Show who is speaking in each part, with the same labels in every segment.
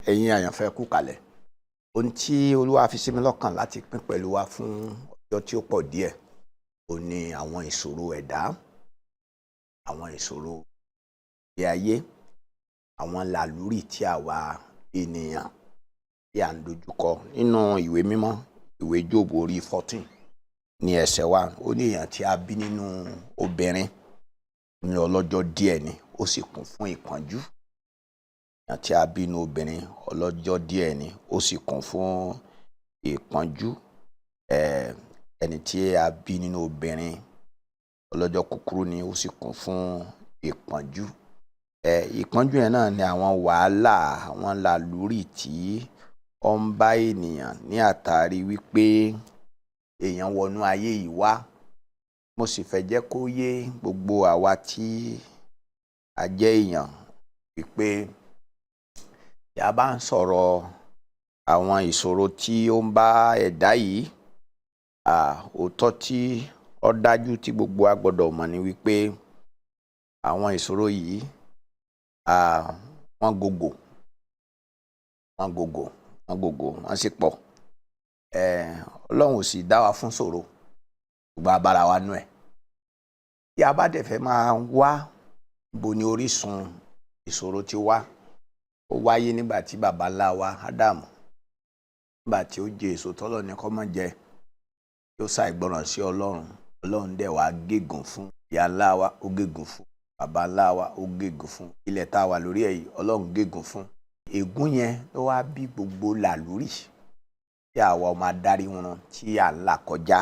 Speaker 1: Ẹ̀yin àyànfẹ́, kú kalẹ̀. Ohun tí Olúwa fi sí mi lọ́kàn láti pín pẹ̀lú wa fún ọjọ́ tí ó pọ̀ díẹ̀ ó ní àwọn ìṣòro ẹ̀dá, àwọn ìṣòro ilé ayé, àwọn làlúrì tí àwa ènìyàn tí à ń dojúkọ. Nínú Ìwé Mímọ́, ìwé Jóòbù orí 14 ní ẹsẹ̀ wa, ó ní èèyàn tí a bí nínú obìnrin ní ọlọ́jọ́ díẹ̀ ni, ó sì kún fún ìpọ́njú. Èèyàn tí a bí nínú obìnrin, ọlọ́jọ́ díẹ̀ ni, ó sì kún fún ìpọ́njú. Ẹni tí a bí nínú obìnrin, ọlọ́jọ́ kúkúrú ni, ó sì kún fún ìpọ́njú. Ìpọ́njú yẹn náà ni àwọn wàhálà, àwọn làlúrì tí ó ń bá ènìyàn ní àtàrí wípé èèyàn wọnú ayé yìí wá. Mo sì fẹ́ jẹ́ kó yé gbogbo àwa tí a jẹ́ èèyàn wípé tí a bá ń sọ̀rọ̀ àwọn ìṣòro tí ó ń bá ẹ̀dá yìí, òótọ́ tí ó dájú tí gbogbo wa gbọ́dọ̀ mọ̀ ni wípé àwọn ìṣòro yìí, wọ́n gògò, wọ́n gògò, wọ́n gògò, wọ́n sì pọ̀. Ọlọ́run ò sì dá wa fún ṣòro, ṣùgbọ́n a bára wa nú ẹ̀. Tí a bá dẹ̀ fẹ́ máa wá bo ni orísun ìṣòro ti wá, ó wáyé nígbà tí baba ńlá wa Ádámù, nígbà tí ó jẹ èso tọ́lọ́run ní kó má jẹ, tí ó ṣàìgbọràn sí Ọlọ́run. Ọlọ́run dẹ̀ wá gégùn fún ìyá ńlá wa, ó gégùn fún baba ńlá wa, ó gégùn fún ilẹ̀ tá a wà lórí ẹ̀ yìí, Ọlọ́run gégùn fún. Ègún yẹn ló wá bí gbogbo làlúrì tí àwa ọmọ adarí wọn tí à ń là kọjá.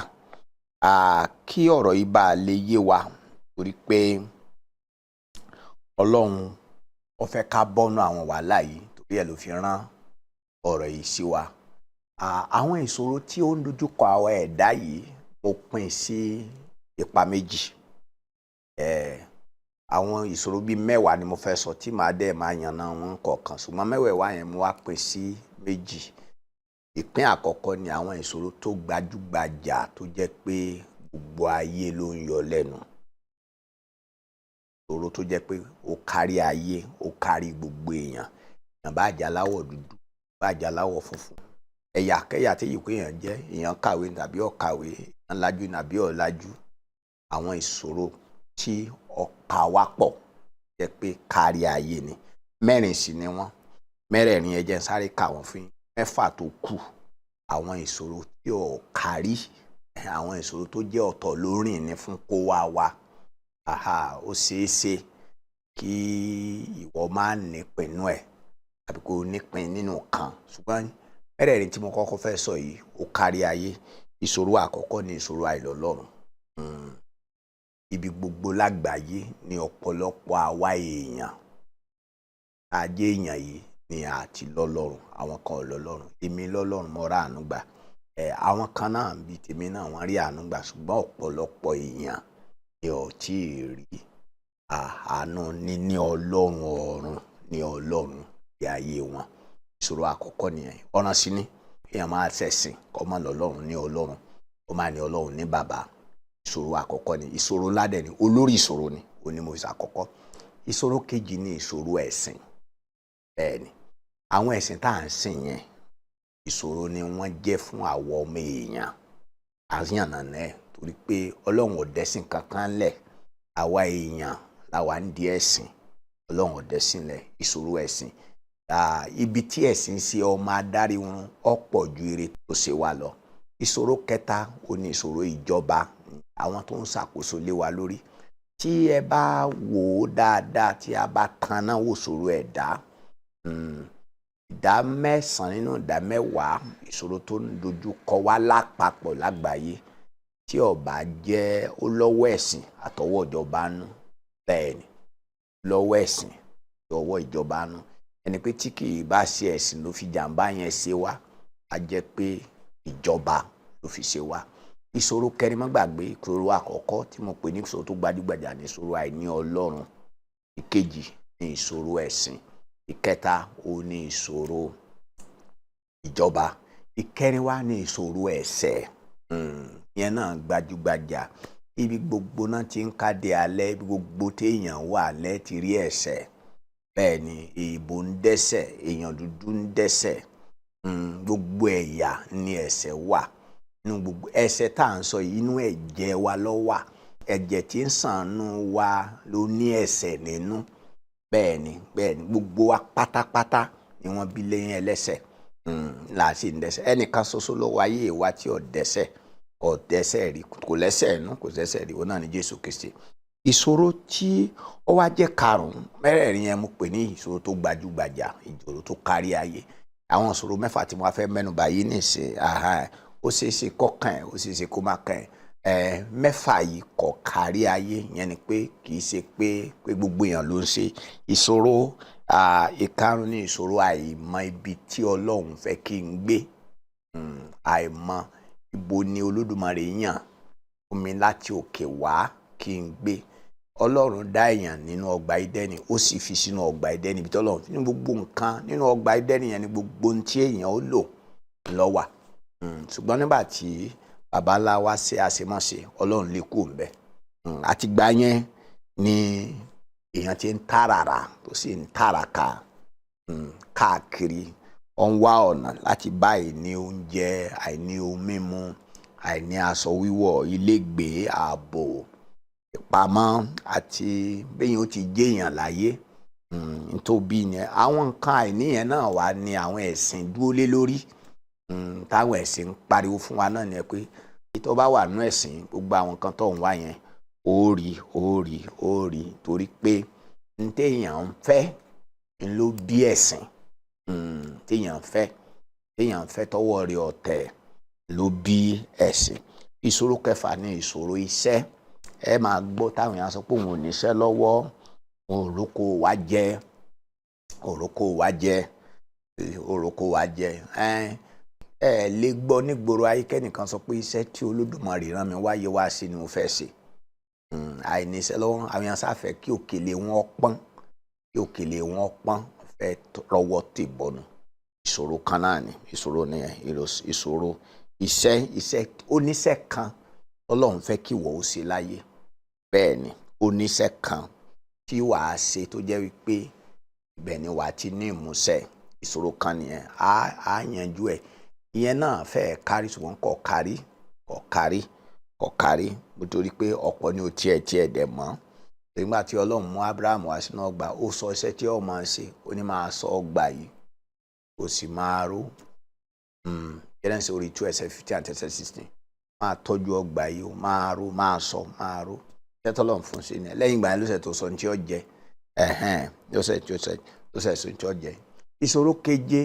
Speaker 1: Kí ọ̀rọ̀ yìí bá lè yé wa, torí pé Ọlọ́run ó fẹ́ ká bọ́nú àwọn wàhálà yìí, torí ẹ̀ ló fi rán ọ̀rọ̀ yìí sí wa. Àwọn ìṣòro tí ó ń dojúkọ àwọn ẹ̀dá yìí, mo pín sí ipa méjì. Àwọn ìṣòro bíi 10 ni mo fẹ́ sọ tí màá dẹ̀ máa yànnà wọn kọ̀ọ̀kan, ṣùgbọ́n mẹ́wẹ̀ẹ̀wá yẹn, mo wá pín sí méjì. Ìpín àkọ́kọ́ ni àwọn ìṣòro tó gbajúgbajà tó jẹ́ pé gbogbo ayé ló ń yọ lẹ́nu, ìṣòro tó jẹ́ pé ó kárí ayé, ó kárí gbogbo èèyàn, èèyàn bá jẹ́ aláwọ̀ dúdú, bá jẹ́ aláwọ̀ funfun, ẹ̀yà kẹ́yà tí yìí pé èèyàn jẹ́, èèyàn kàwé tàbí ó kàwé, èèyàn lajú tàbí ò lajú, àwọn ìṣòro tí ó pa wá pọ̀ jẹ́ pé kárí ayé ni. Mẹ́rin sì ni wọ́n. Mẹ́rẹ̀ẹ̀rin, ẹ jẹ́ n sáré kà wọ́n fún yín. 6 tó kù, àwọn ìṣòro tí ò kárí, àwọn ìṣòro tó jẹ́ ọ̀tọ̀ lórìn ni fún kó wá wa. Ó ṣeé ṣe kí ìwọ má nípìn nínú ẹ̀ àbí kó nípìn nínú kan, ṣùgbọ́n mẹ́rẹ̀ẹ̀rin tí mo kọ́kọ́ fẹ́ sọ yìí, ó kárí ayé. Ìṣòro àkọ́kọ́ ni ìṣòro àìlọ́lọ́run. Ibi gbogbo lágbàáyé ní ọ̀pọ̀lọpọ̀ àwa èèyàn ajé èèyàn yìí ni àti lọ́lọ́run. Àwọn kan ò lọ́lọ́run. Èmi lọ́lọ́run, mo rà àánú gbà. Àwọn kan náà bíi tèmi náà, wọ́n rí àánú gbà, ṣùgbọ́n ọ̀pọ̀lọpọ̀ èèyàn ni ò tí ì rí àánú níní Ọlọ́run ọ̀run ní Ọlọ́run ní ayé wọn. Ìṣòro àkọ́kọ́ nìyẹn. Ọ̀ràn sí ni èèyàn máa ṣẹ̀sìn kó má lọ́lọ́run ní Ọlọ́run, ó máa ní Ọlọ́run ní bàbá. Ìṣòro àkọ́kọ́ ni. Ìṣòro ńlá dẹ̀ ni, olórí ìṣòro ni ó ní mo fi ṣàkọ́kọ́. Ìṣòro kejì ni ìṣòro ẹ̀sìn. Bẹ́ẹ̀ ni, àwọn ẹ̀sìn tá à ń sìn yẹn, ìṣòro ni wọ́n jẹ́ fún àwọn ọmọ èèyàn. Àyànnà ẹ̀ torí pé Ọlọ́run ò dẹ́sìn kankan lẹ̀, àwa èèyàn làwa ń di ẹ̀sìn. Ọlọ́run ò dẹ́sìn lẹ̀. Ìṣòro ẹ̀sìn, ibi tí ẹ̀sìn ṣe ọmọ adarí wọn ọ̀pọ̀ ju ire tó ṣe wá lọ. Ìṣòro kẹta ó ní ìṣòro ìjọba, àwọn tó ń ṣàkóso lé wa lórí. Tí ẹ bá wò ó dáadáa, tí a bá tanná wò ṣòro ẹ̀dá, ìdá 9 nínú ìdá 10 ìṣòro tó ń dojú kọ wá lápapọ̀ lágbàáyé, tí ó bá jẹ́ ó lọ́wọ́ ẹ̀sìn àtọwọ́ ìjọba nú. Bẹ́ẹ̀ ni, lọ́wọ́ ẹ̀sìn àtọwọ́ ìjọba nú. Ẹni pé tí kì í bá ṣe ẹ̀sìn ló fi jàǹbá yẹn ṣe wá, á jẹ́ pé ìjọba ló fi ṣe wá. Ìṣòro kẹrin, má gbàgbé, ìṣòro àkọ́kọ́ tí mo pè ní ìṣòro tó gbajúgbajà ní ìṣòro àìní Ọlọ́run. Ìkejì ní ìṣòro ẹ̀sìn. Ìkẹta ó ní ìṣòro ìjọba. Ìkẹrin wá ní ìṣòro ẹ̀ṣẹ̀. Yẹn náà gbajúgbajà. Ibi gbogbo náà ti ń káde alẹ́, ibi gbogbo téèyàn wà lẹ́ ti rí ẹ̀ṣẹ̀. Bẹ́ẹ̀ ni, èèbò ń dẹ́ṣẹ̀, èèyàn dúdú ń dẹ́ṣẹ̀. Gbogbo ẹ̀yà ni ẹ̀ṣẹ̀ wà. Nínú gbogbo ẹ̀ṣẹ̀ tá à ń sọ yìí, inú ẹ̀jẹ̀ wa ló wà. Ẹ̀jẹ̀ tí ń sàn nú wa ló ní ẹ̀ṣẹ̀ nínú. Bẹ́ẹ̀ ni, bẹ́ẹ̀ ni, gbogbo wa pátápátá ni wọ́n bí lẹ́yìn ẹlẹ́ṣẹ̀, là sì ń dẹ́ṣẹ̀. Ẹnìkan ṣoṣo ló wáyé wa tí ò dẹ́ṣẹ̀, kò dẹ́ṣẹ̀ rí, kò lẹ́ṣẹ̀ nú, kò dẹ́ṣẹ̀ rí, òun náà ni Jésù Kristi. Ìṣòro tí ó wá jẹ́ karùn-ún, mẹ́rẹ̀ẹ̀rin yẹn mo pè ní ìṣòro tó gbajúgbajà, ìṣòro tó kárí ayé. Àwọn ìṣòro mẹ́fà tí mo wá fẹ́ mẹ́nu bà yìí nìsín, ó ṣeé ṣe kó kàn ẹ́, ó ṣeé ṣe kó má kàn ẹ́. Mẹ́fà yìí kò kárí ayé, yẹn ni pé kì í ṣe pé gbogbo èèyàn ló ń ṣe. Ìṣòro ìkarùn-ún ní ìṣòro àìmọ̀ ibi tí Ọlọ́run fẹ́ kí n gbé. Àìmọ̀ ibo ni Olódùmarè yàn fún mi láti òkè wá kí n gbé. Ọlọ́run dá èèyàn nínú ọgbà Édẹ́nì, ó sì fi sínú ọgbà Édẹ́nì, ibi tí Ọlọ́run nínú gbogbo nǹkan nínú ọgbà Édẹ́nì yẹn ni gbogbo ohun tí èèyàn ó lò ló wà. Ṣùgbọ́n nígbà tí baba ńlá wa ṣe àṣemọ́ṣe, Ọlọ́run lè kú òǹbẹ. Àtìgbà yẹn ni èèyàn ti ń tàràrà tó sì ń tàràkà káàkiri. Ó ń wá ọ̀nà láti bá àìní oúnjẹ, àìní ohun mímu, àìní aṣọ wíwọ̀, ilégbèé, ààbò, ìpamọ́ àti béèyàn ó ti jẹ́yàn láyé. Ntóbi yẹn, àwọn nǹkan àìní yẹn náà wà ní àwọn ẹ̀sìn dúró lé lórí. Táwọn ẹ̀sìn ń pariwo fún wa náà ni pé tó bá wà nínú ẹ̀sìn, gbogbo àwọn nǹkan tó ń wá yẹn, ó rí, ó rí, ó rí, torí pé n téèyàn ń fẹ́ ń ló bí ẹ̀sìn. Téèyàn ń fẹ́, téèyàn ń fẹ́ tọwọ́ rẹ̀ ọ̀tẹ̀ ló bí ẹ̀sìn. Ìṣòro kẹfà ní ìṣòro iṣẹ́. Ẹ máa gbọ́ táwọn èèyàn sọ pé òun ò níṣẹ́ lọ́wọ́, òun ò róko wá jẹ, òrókò wá jẹ, òrókò wá jẹ. Ẹ lè gbọ́ nígboro ayé kẹ́nìkan sọ pé iṣẹ́ tí Olódùmarè rán mi wáyé wá sí ni mo fẹ́ ṣe. Àìníṣẹ́ lọ́wọ́, àwọn èèyàn sáfẹ́ kí òkèlè wọn pọ́n, kí òkèlè wọn pọ́n, fẹ́ rọwọ́ tè bọnu. Ìṣòro kan náà ni ìṣòro nìyẹn, ìṣòro iṣẹ́. Iṣẹ́, oníṣẹ́ kan Ọlọ́run fẹ́ kí ìwọ ó ṣe láyé. Bẹ́ẹ̀ ni, oníṣẹ́ kan tí wàá ṣe tó jẹ́ wípé ibẹ̀ ni wàá ti ní ìmúṣẹ. Ìṣòro kan nìyẹn, á yanjú ẹ̀. Ìyẹn náà fẹ́ kárí, ṣùgbọ́n kò kárí, kò kárí, kò kárí, nítorí pé ọ̀pọ̀ ni ò tiẹ̀ dẹ̀ mọ́. Nígbà tí Ọlọ́run mú Abraham wá sínú ọgbà, ó sọ iṣẹ́ tí ó máa ṣe. Ó ní máa sọ ọgbà yìí, ó sì máa ró. Genesis orí 2 ẹsẹ̀ 15 àti ẹsẹ̀ 16. Máa tọ́jú ọgbà yìí, ó máa ró, máa sọ, máa ró. Iṣẹ́ tọ́lọ́run fún sí ni. Lẹ́yìn ìgbà yẹn ló ṣẹ̀ tó sọ ní tí ó jẹ. Ló ṣẹ̀ tó ṣẹ̀ ló ṣẹ̀ sọ ní tí ó jẹ. Ìṣòro keje,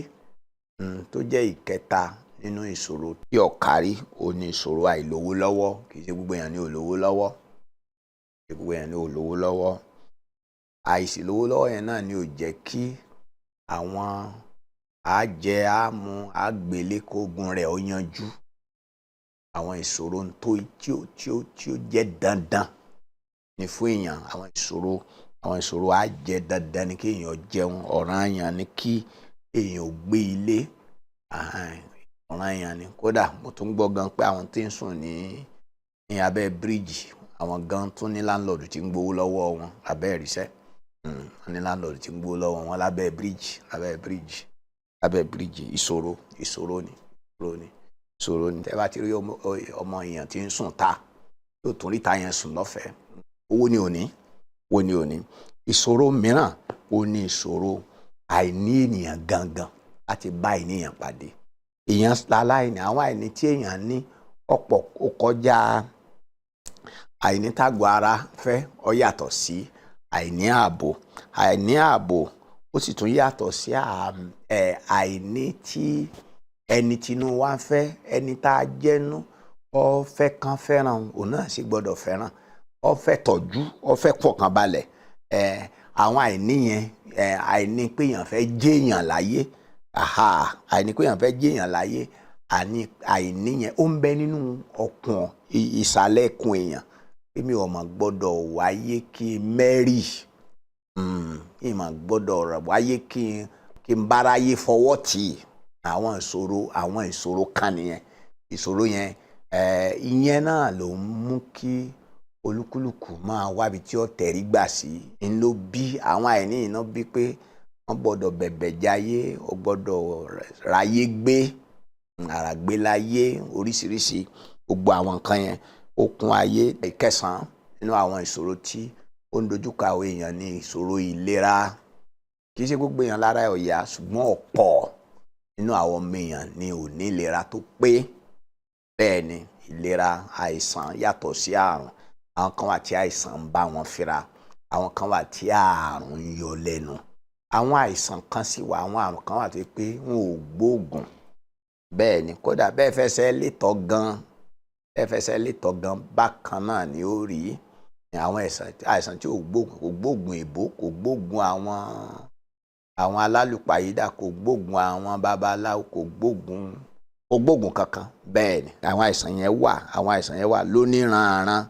Speaker 1: tó jẹ́ ìkẹta nínú ìṣòro tí ò kárí, ó ní ìṣòro àìlówó lọ́wọ́. Kì í ṣe gbogbo èèyàn ní ò lówó lọ́wọ́. Kì í ṣe gbogbo èèyàn ní ò lówó lọ́wọ́. Àìsí lówó lọ́wọ́ yẹn náà ni ò jẹ́ kí àwọn àjẹ àmú àgbélé kógun rẹ̀ ó yanjú. Àwọn ìṣòro tó tí ó jẹ́ dandan ni fún èèyàn. Àwọn ìṣòro àjẹ dandan ni kí èèyàn jẹun, ọ̀ranyàn ni kí èèyàn gbé ilé, ọ̀ranyàn ni. Kódà mo tún gbọ́ gan pé àwọn tí ń sùn ní abẹ́ bíríìjì, àwọn gan tún ní landlord tí ń gbowó lọ́wọ́ wọn abẹ́ ìrísẹ́. Wọ́n ní landlord tí ń gbowó lọ́wọ́ wọn lábẹ́ bíríìjì, lábẹ́ bíríìjì, lábẹ́ bíríìjì. Ìṣòro, ìṣòro ni, ìṣòro ni, ìṣòro ni. Tẹ́ bá ti rí ọmọ èèyàn tí ń sùn ta, yóò tún rí ta yẹn sùn lọ́fẹ̀ẹ́. Owó ni ò ní, owó ni ò ní. Ìṣòro mìíràn ó ní ìṣòro àìní ènìyàn gangan, láti bá ènìyàn pàdé. Èèyàn láláìní, àwọn àìní tí èèyàn ní ọ̀pọ̀, ó kọjá àìní tágọ̀ ara fẹ́. Ó yàtọ̀ sí àìní ààbò. Àìní ààbò ó sì tún yàtọ̀ sí àìní tí ẹni tinú wa ń fẹ́, ẹni tá a jẹ́nu ó fẹ́ kán fẹ́ràn, òun náà sì gbọ́dọ̀ fẹ́ràn, ó fẹ́ tọ́jú, ó fẹ́ fọkànbalẹ̀. Àwọn àìní yẹn, àìní pé èèyàn fẹ́ jẹ́yàn láyé, àìní pé èèyàn fẹ́ jẹ́yàn láyé, àìní yẹn ó ń bẹ nínú ọkàn, ìsàlẹ̀ ikùn èèyàn. Èmi ò mọ̀ gbọ́dọ̀ wáyé kí n mẹ́rì, kí n mọ̀ gbọ́dọ̀ wáyé kí n báráyé fọwọ́ tì í. Àwọn ìṣòro kan nìyẹn. Ìṣòro yẹn, ìyẹn náà ló ń mú kí Olúkúlùkù máa wábi tí ó tẹ̀rí gbà sí. Ń ló bí àwọn àìní iná bí pé wọ́n gbọ́dọ̀ bẹ̀bẹ̀ jayé, ó gbọ́dọ̀ ráyé gbé, àràgbé láyé, oríṣiríṣi gbogbo àwọn nǹkan yẹn ó kún ayé. Ìkẹsàn-án nínú àwọn ìṣòro tí ó ń dojúkọ àwọn èèyàn ní ìṣòro ìlera. Kì í ṣe gbogbo èèyàn lára ẹ̀ ò yá, ṣùgbọ́n ọ̀pọ̀ nínú àwọn ọmọ èèyàn ni ò ní ìlera tó pé. Bẹ́ẹ̀ ni, ìlera, àìsàn yàtọ̀ sí àrùn. Àwọn kan wà tí àìsàn ń bá wọn fínra, àwọn kan wà tí àrùn ń yọ lẹ́nu, àwọn àìsàn kan sì wà, àwọn àrùn kan wà tó jẹ́ pé wọn ò gbóògùn. Bẹ́ẹ̀ ni, kódà bẹ́ẹ̀ fẹsẹ̀ létọ́ gan, bẹ́ẹ̀ fẹsẹ̀ létọ́ gan, bákan náà ni ó rí. Àwọn àìsàn tí ò gbóògùn, kò gbóògùn èbó, kò gbóògùn àwọn alálùpàyídà, kò gbóògùn àwọn babaláwo, kò gbóògùn kankan. Bẹ́ẹ̀ ni, àwọn àìsàn yẹn wà, àwọn àìsàn yẹn wà lóníranran.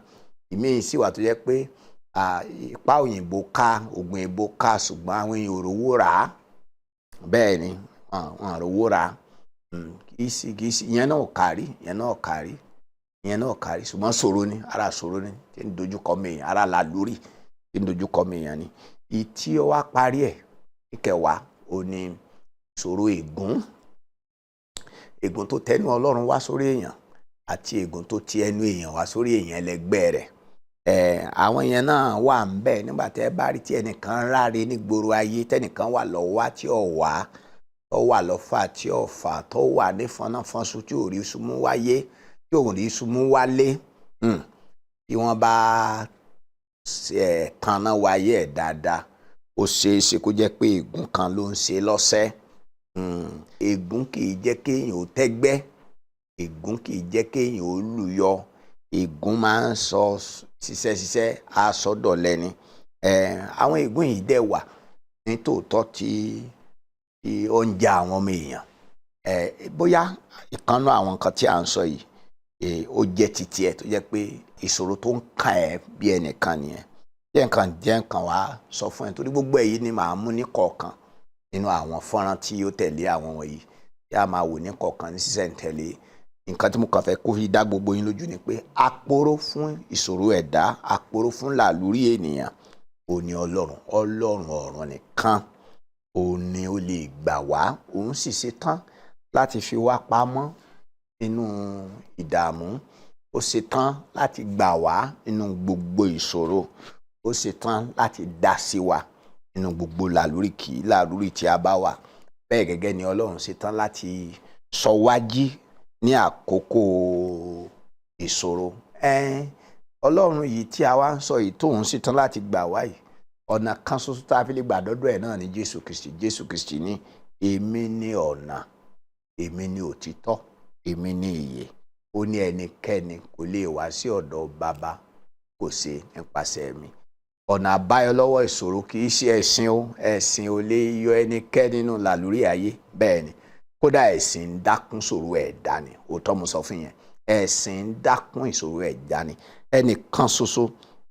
Speaker 1: Ìmíì sì wà tó jẹ́ pé ipá òyìnbó ká, ògùn èbó ká, ṣùgbọ́n àwọn èèyàn ò rówó rà á. Bẹ́ẹ̀ ni, wọn ò rówó rà á. Kì í sí ìyẹn náà ò kárí, ìyẹn náà ò kárí, ìyẹn náà ò kárí, ṣùgbọ́n ṣòro ni, ara ṣòro ni tí ń dojúkọ mi èèyàn, ara là lórí tí ń dojúkọ mi èèyàn ni. Ìtí ó wá parí ẹ̀, ìkẹwàá, ó ní ìṣòro ègún. Ègún tó tẹnu Ọlọ́run wá sórí èèyàn àti ègún tó ti ẹnu èèyàn wá sórí èèyàn ẹlẹgbẹ́ rẹ̀. Àwọn yẹn náà wà ń bẹ̀. Nígbà tẹ́ ẹ bá rí tí ẹnìkan ráre nígboro ayé, tẹnìkan wà lọ́wọ́ tí ò wá, tó wà lọ́fà tí ò fà, tó wà ní fọnáfọ́nṣu, tí ò rí sumú wáyé, tí ò rí sumú wálé, tí wọ́n bá tanná wáyé ẹ̀ dáadáa, ó ṣeé ṣe kó jẹ́ pé ègún kan ló ń ṣe lọ́sẹ̀. Ègún kì í jẹ́ kéèyàn ó tẹ́gbẹ́, ègún kì í jẹ́ kéèyàn ó lùyọ, ègún máa ń sọ ṣiṣẹ́ ṣiṣẹ́ aṣọ́dọ̀lẹ́ ni. Àwọn ègún yìí dẹ̀ wà ní tòótọ́ tí ó ń ja àwọn ọmọ èèyàn. Bóyá ìkànnú àwọn nǹkan tí à ń sọ yìí, ó jẹ́ titi ẹ̀, tó jẹ́ pé ìṣòro tó ń kàn ẹ́ bí ẹnìkan nìyẹn, jẹ́ nǹkan wá sọ fún ẹ, torí gbogbo èyí ni màá mú ní kọ̀ọ̀kan nínú àwọn fọ́nrán tí ó tẹ̀lé àwọn wọ̀nyí, tí a máa wò ní kọ̀ọ̀kan ní sísẹ̀ntẹ̀lé. Nǹkan tí mo kàn fẹ́ kó fi dá gbogbo yín lójú ni pé aporó fún ìṣòro ẹ̀dá, aporó fún làlúrí ènìyàn, ò ní Ọlọ́run. Ọlọ́run ọ̀run nìkan ò ní ó lè gbà wá. Òun sì ṣetán láti fi wá pamọ́ nínú ìdààmú, ó ṣetán láti gbà wá nínú gbogbo ìṣòro, ó ṣetán láti dá sí wa nínú gbogbo làlúrí kì í làlúrí tí a bá wà. Bẹ́ẹ̀ gẹ́gẹ́ ni Ọlọ́run ṣetán láti sọ wá jí ní àkókò ìṣòro. Ọlọ́run yìí tí a wá ń sọ yìí, tóun ṣetán láti gbà wá yìí, ọ̀nà kan ṣoṣo tá a fi lè gbà dọ́dọ̀ ẹ̀ náà ní Jésù Kristi. Jésù Kristi ní, "Èmi ní ọ̀nà, èmi ní òtítọ́, èmi ní ìyè." Ó ní ẹnikẹ́ni kò lè wá sí ọ̀dọ̀ Bàbá kò ṣe nípasẹ̀ mi. Ọ̀nà àbáyọ lọ́wọ́ ìṣòro kì í ṣe ẹ̀sìn o. Ẹ̀sìn ò lè yọ ẹnikẹ́ni nínú làlúrí ayé. Bẹ́ẹ̀ ni, kódà ẹ̀sìn ń dákún ìṣòro ẹ̀dá ni. Òótọ́ mo sọ fún yẹn, ẹ̀sìn ń dákún ìṣòro ẹ̀dá ni. Ẹnìkan ṣoṣo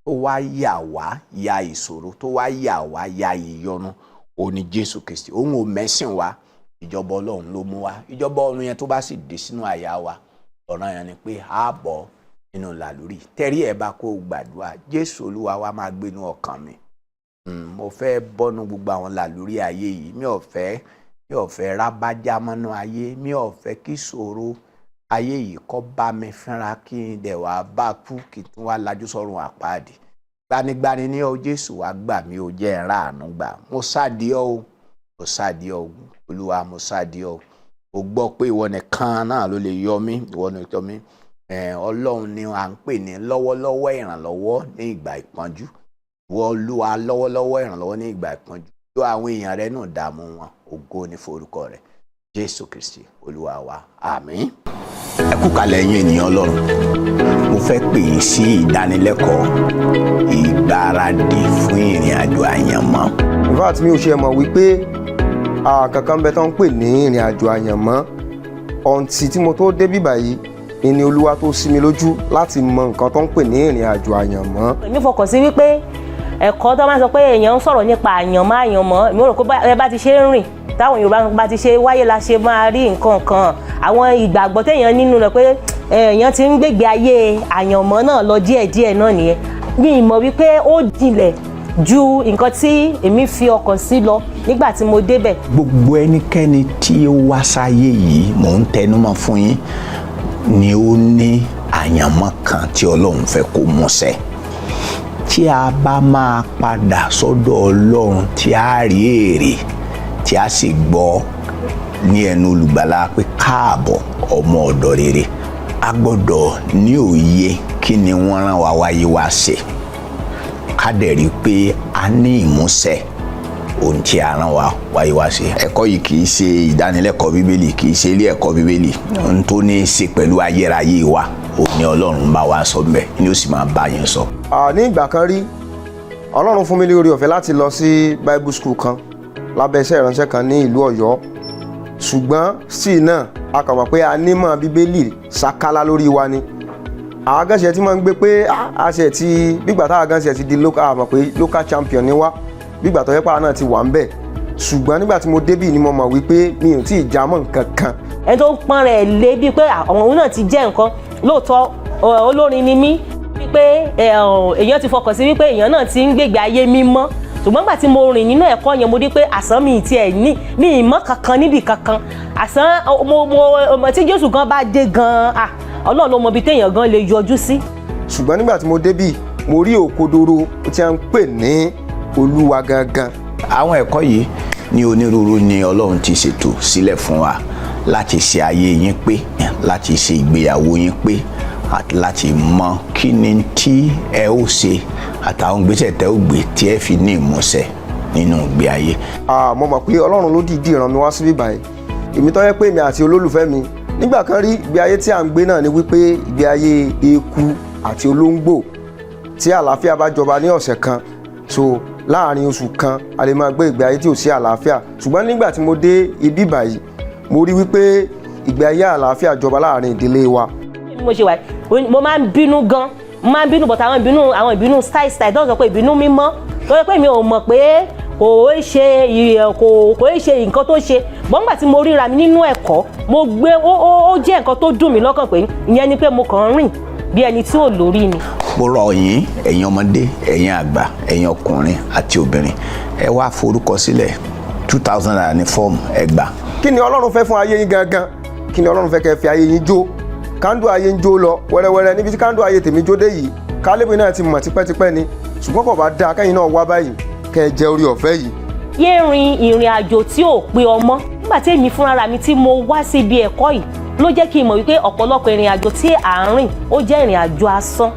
Speaker 1: tó wá yà wá ya ìṣòro, tó wá yà wá ya ìyọnu, òun ni Jésù Kristi. Òun ò mẹ́sìn wá, ìjọba Ọlọ́run ló mú wá. Ìjọba ọ̀run yẹn, tó bá sì dé sínú àyà wa, ọ̀ràn yẹn ni pé a bọ̀ nínú làlúrí. Tẹ́rí ẹ̀ bá kó gbàdúrà: "Jésù Olúwa wa, máa gbénú ọkàn mi. Mo fẹ́ bọ́nu gbogbo àwọn làlúrí ayé yìí. Mi ò fẹ́ rábájá mọ́nú ayé. Mi ò fẹ́ kí ìṣòro ayé yìí kó bá mi fínra, kí n dẹ̀ wá bá kú, kí n tún wá lajú sọ́run àpáàdì. Gbanigbani ní ọ, Jésù, wá gbà mí o, jẹ́ n ráàánú gbà. Mo sáàdì ọ́ o, mo sáàdì ọ́ o, Olúwa, mo sáàdì ọ́ o. Gbọ́ pé ìwọ nìkan náà ló lè yọ mí, ìwọ nìkan yọ mí." Ọlọ́run ni à ń pè ní lọ́wọ́lọ́wọ́ ìrànlọ́wọ́ ní ìgbà ìpọ́njú. Ìwọ Olúwa, lọ́wọ́lọ́wọ́ ìrànlọ́wọ́ ní ìgbà ìpọ́njú, yọ àwọn èèyàn rẹ náà dààmú wọn. Ògo ní forúkọ rẹ, Jésù Kristi Olúwa wa, àmín. Ẹ kú kalẹ̀, ẹ̀yin ènìyàn Ọlọ́run. Mo fẹ́ pè yín sí ìdánilẹ́kọ̀ọ́ ìgbáradì fún ìrìn àjò àyànmọ́.
Speaker 2: In fact, mi ò ṣe mọ̀ wípé kankan bẹ tó ń pè ní ìrìn àjò àyànmọ́ until tí mo tó dé bíbà yìí ni Olúwa tó ṣí mi lójú láti mọ nǹkan tó ń pè ní ìrìn àjò àyànmọ́.
Speaker 3: Èmi fọkàn sí wípé ẹ̀kọ́ tó máa ń sọ pé èèyàn ń sọ̀rọ̀ nípa àyànmọ́, àyànmọ́, èmi rò pé ẹ bá ti ṣe ń rìn, táwọn Yorùbá bá ti ṣe wáyé la ṣe máa rí nǹkan kan, àwọn ìgbàgbọ́ téèyàn nínú rẹ̀ pé Èèyàn ti ń gbégbé ayé àyànmọ́ náà lọ díẹ̀díẹ̀ náà nìyẹn. Mi ì mọ̀ wípé ó jinlẹ̀ ju nǹkan tí èmi fi ọkàn sí lọ nígbà tí mo débẹ̀.
Speaker 1: Gbogbo ẹnikẹ́ni tí ó wá sáyé yìí, mò ń tẹnumọ́ fún yín, ni ó ní àyànmọ́ kan tí Ọlọ́run fẹ́ kó mú ṣẹ. Tí a bá máa padà sọ́dọ̀ Ọlọ́run, tí a rí èrè, tí a sì gbọ́ ní ẹnu olùgbàlà pé, "Káàbọ̀, ọmọ ọ̀dọ̀ rere," a gbọ́dọ̀ ní òye kí ni wọ́n rán wa wáyé wá ṣe, ká dẹ̀ rí i pé a ní ìmúṣẹ ohun tí a rán wa wáyé wá ṣe. Ẹ̀kọ́ yìí kì í ṣe ìdánilẹ́kọ̀ọ́ Bíbélì, kì í ṣe ilé ẹ̀kọ́ Bíbélì. Ohun tó ní í ṣe pẹ̀lú ayérayé wa òun ni Ọlọ́run bá wa sọ mbẹ́, ni ó sì máa bá yẹn sọ.
Speaker 2: Ní ìgbà kan rí, Ọlọ́run fún mi ní oore ọ̀fẹ́ láti lọ sí Bible school kan lábẹ́ iṣẹ́ ìránṣẹ́ kan ní ìlú Ọ̀yọ́. Ṣùgbọ́n sí náà, a kàn mọ̀ pé a nímọ̀ Bíbélì ṣákálá lórí wa ni. Àwọn gánṣẹ́ tí máa ń gbé pé a ṣe ti gbígbà táwọn gánṣẹ́ ti di local, a mọ̀ pé local champion ni wá, gbígbà tó yẹ pàwọn náà ti wà ń bẹ̀. Ṣùgbọ́n nígbà tí mo débì ni mo mọ̀ wípé mi ò tí ì já mọ́ nǹkan kan.
Speaker 3: Ẹni tó ń pọ́n rẹ̀ lé bíi pé àwọn òun náà ti jẹ́ nǹkan lóòótọ́, olórin ni mí, wípé èèyàn ti fọkàn sí wípé èèyàn náà ti ń gbégbé ayé mímọ́. Ṣùgbọ́n nígbà tí mo rìn nínú ẹ̀kọ́ yẹn, mo rí pé àsán mi tiẹ̀ ní mi ì mọ̀ kankan níbì kankan. Àsán mo tí Jésù gan bá dé gan, ah, Ọlọ́run ló mọ ibi téèyàn gan lè yọjú sí.
Speaker 2: Ṣùgbọ́n nígbà tí mo débì, mo rí òkodoro tí a ń pè ní Olúwa gangan.
Speaker 1: Àwọn ẹ̀kọ́ yìí ní onírúurú ni Ọlọ́run ti ṣètò sílẹ̀ fún wa láti ṣe ayé yín pé, láti ṣe ìgbéyàwó yín pé, àti láti mọ kí ni tí ẹ ó ṣe àtàwọn ìgbésẹ̀ tẹ́ ó gbé tí ẹ fi ní ìmúṣẹ nínú ìgbé ayé.
Speaker 2: Mo mọ̀ pé Ọlọ́run ló dìídì rán mi wá síbí báyìí. Èmi tó yẹ pé èmi àti olólùfẹ́ mi nígbà kan rí, ìgbé ayé tí à ń gbé náà ni wípé ìgbé ayé eku àti olóńgbò. Tí àlàáfíà bá jọba ní ọ̀sẹ̀ kan, so láàrin oṣù kan, a lè máa gbé ìgbé ayé tí ò sí àlàáfíà. Ṣùgbọ́n nígbà tí mo dé ibi báyìí, mo rí wípé ìgbé ayé àlàáfíà jọba láàrin ìdílé wa.
Speaker 3: Bí mo ṣe wà, mo máa ń bínú gan, mo máa ń bínú, but àwọn ìbínú style style tó ń sọ pé ìbínú mímọ́, tó yẹ pé mi ò mọ̀ pé kò í ṣe nǹkan tó ṣe gbọ́ngbà. Tí mo ríra mi nínú ẹ̀kọ́ mo gbé, ó jẹ́ nǹkan tó dùn mí lọ́kàn pé ìyẹn ni pé mo kàn ń rìn bí ẹni tí ò lórí ni.
Speaker 1: Mo rọ̀ yín, ẹ̀yin ọmọdé, ẹ̀yin àgbà, ẹ̀yin ọkùnrin àti obìnrin, ẹ wá forúkọ sílẹ̀. ₦2,000 ní fọ́ọ̀mù, ẹ gbà.
Speaker 2: Kí ni Ọlọ́run fẹ́ fún ayé yín gangan? Kí ni Ọlọ́run fẹ́ kẹ́ fi ayé yín jó? Kándù ayé ń jó lọ wẹ́rẹ́wẹ́rẹ́ níbi tí kándù ayé tèmi jó dé yìí, kálébì náà ti mọ̀ tipẹ́tipẹ́ ni. Ṣùgbọ́n kò bá dáa kẹ́yìn náà wá báyìí, kẹ́ ẹ jẹ orí ọ̀fẹ́ yìí.
Speaker 3: Yé rin ìrìn àjò tí ò pé ọmọ. Nígbà tí èmi fúnra mi tí mo wá síbi ẹ̀kọ́ yìí ló jẹ́ kí n mọ̀ wípé ọ̀pọ̀lọpọ̀ ìrìn àjò tí à ń rìn, ó jẹ́ ìrìn àjò asán,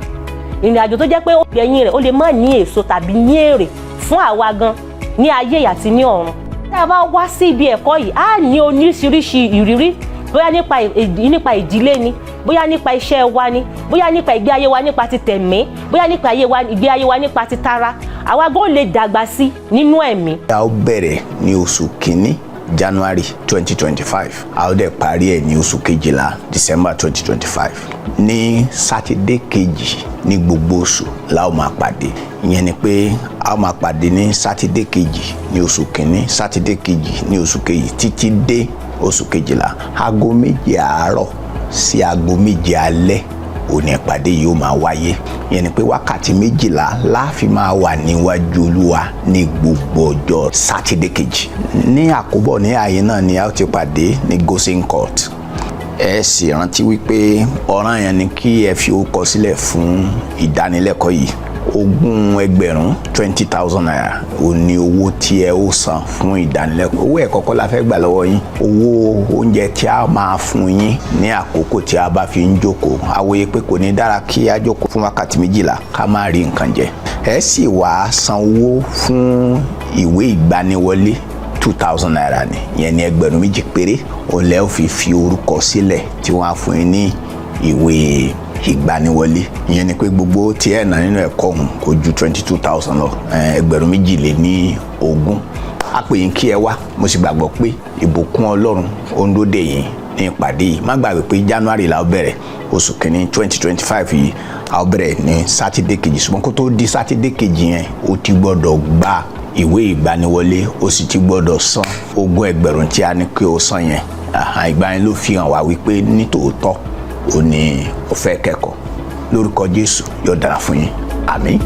Speaker 3: ìrìn àjò tó jẹ́ pé ẹ̀yìn rẹ̀ ó lè má ní èso tàbí ní èrè fún àwa gan ní ayé àti ní ọ̀run. Tá a bá wá sí ibi ẹ̀kọ́ yìí, á ní oríṣiríṣi ìrírí, bóyá nípa ìdílé ni, bóyá nípa iṣẹ́ wa ni, bóyá nípa ìgbé ayé wa nípa ti tẹ̀mí, bóyá nípa ayé wa, ìgbé ayé wa nípa ti tara, àwa gan lè dàgbà sí nínú ẹ̀mí.
Speaker 1: A ó bẹ̀rẹ̀ ní oṣù kínní, January 2025, a ó dẹ̀ parí ẹ̀ ní oṣù kejìlá, December 2025. Ní Sátidé kejì ní gbogbo oṣù la ó máa pàdé. Ìyẹn ni pé a ó máa pàdé ní Sátidé kejì ní oṣù kínní, Sátidé kejì ní oṣù kejì, títí dé oṣù kejìlá. Aago 7 àárọ̀ sí aago 7 alẹ́ òní ìpàdé yìí ó máa wáyé. Ìyẹn ni pé wákàtí 12 la fi máa wà níwájú Olúwa ní gbogbo ọjọ́ Sátidé kejì. Ní àkóbọ̀ ní ààyè náà ni a ó ti pàdé ní Gosen Court. Ẹ sì rántí wípé ọ̀ràn yẹn ni kí ẹ fi orúkọ sílẹ̀ fún ìdánilẹ́kọ̀ọ́ yìí. 20,000, ₦20,000 ò ní owó tí ẹ ó san fún ìdánilẹ́kọ̀ọ́. Owó ẹ̀kọ́ kọ́ la fẹ́ gbà lọ́wọ́ yín. Owó oúnjẹ tí a máa fún yín ní àkókò tí a bá fi ń jókòó, àwòye pé kò ní dára kí a jókòó fún wákàtí 12 ká má rí nǹkan jẹ. Ẹ sì wá san owó fún ìwé ìgbaniwọlé, ₦2,000 ni. Ìyẹn ní 2,000 péré òun lẹ́ ò fi orúkọ sílẹ̀ tí wọ́n á fún yín ní ìwé ìgbaniwọlé. Ìyẹn ni pé gbogbo tí ẹ̀ ná nínú ẹ̀kọ́ ọ̀hún kò ju 22,000 lọ, 22,000. A pè yín kí ẹ wá. Mo sì gbàgbọ́ pé ìbùkún Ọlọ́run ó ń dóde yín ní ìpàdé yìí. Má gbàgbé pé January la ó bẹ̀rẹ̀, oṣù kìíní 2025 yìí, a ó bẹ̀rẹ̀ ní Sátidé kejì. Ṣùgbọ́n kó tó di Sátidé kejì yẹn, o ti gbọ́dọ̀ gba ìwé ìgbaniwọlé, o sì ti gbọ́dọ̀ san 20,000 tí a ní kí o san yẹn. Ìgbà yẹn ló fi hàn wá wípé nítòótọ́ Ó ní ó fẹ́ kẹ́kọ̀ọ́. Lórúkọ Jésù, yóò dára fún yín. Àmín.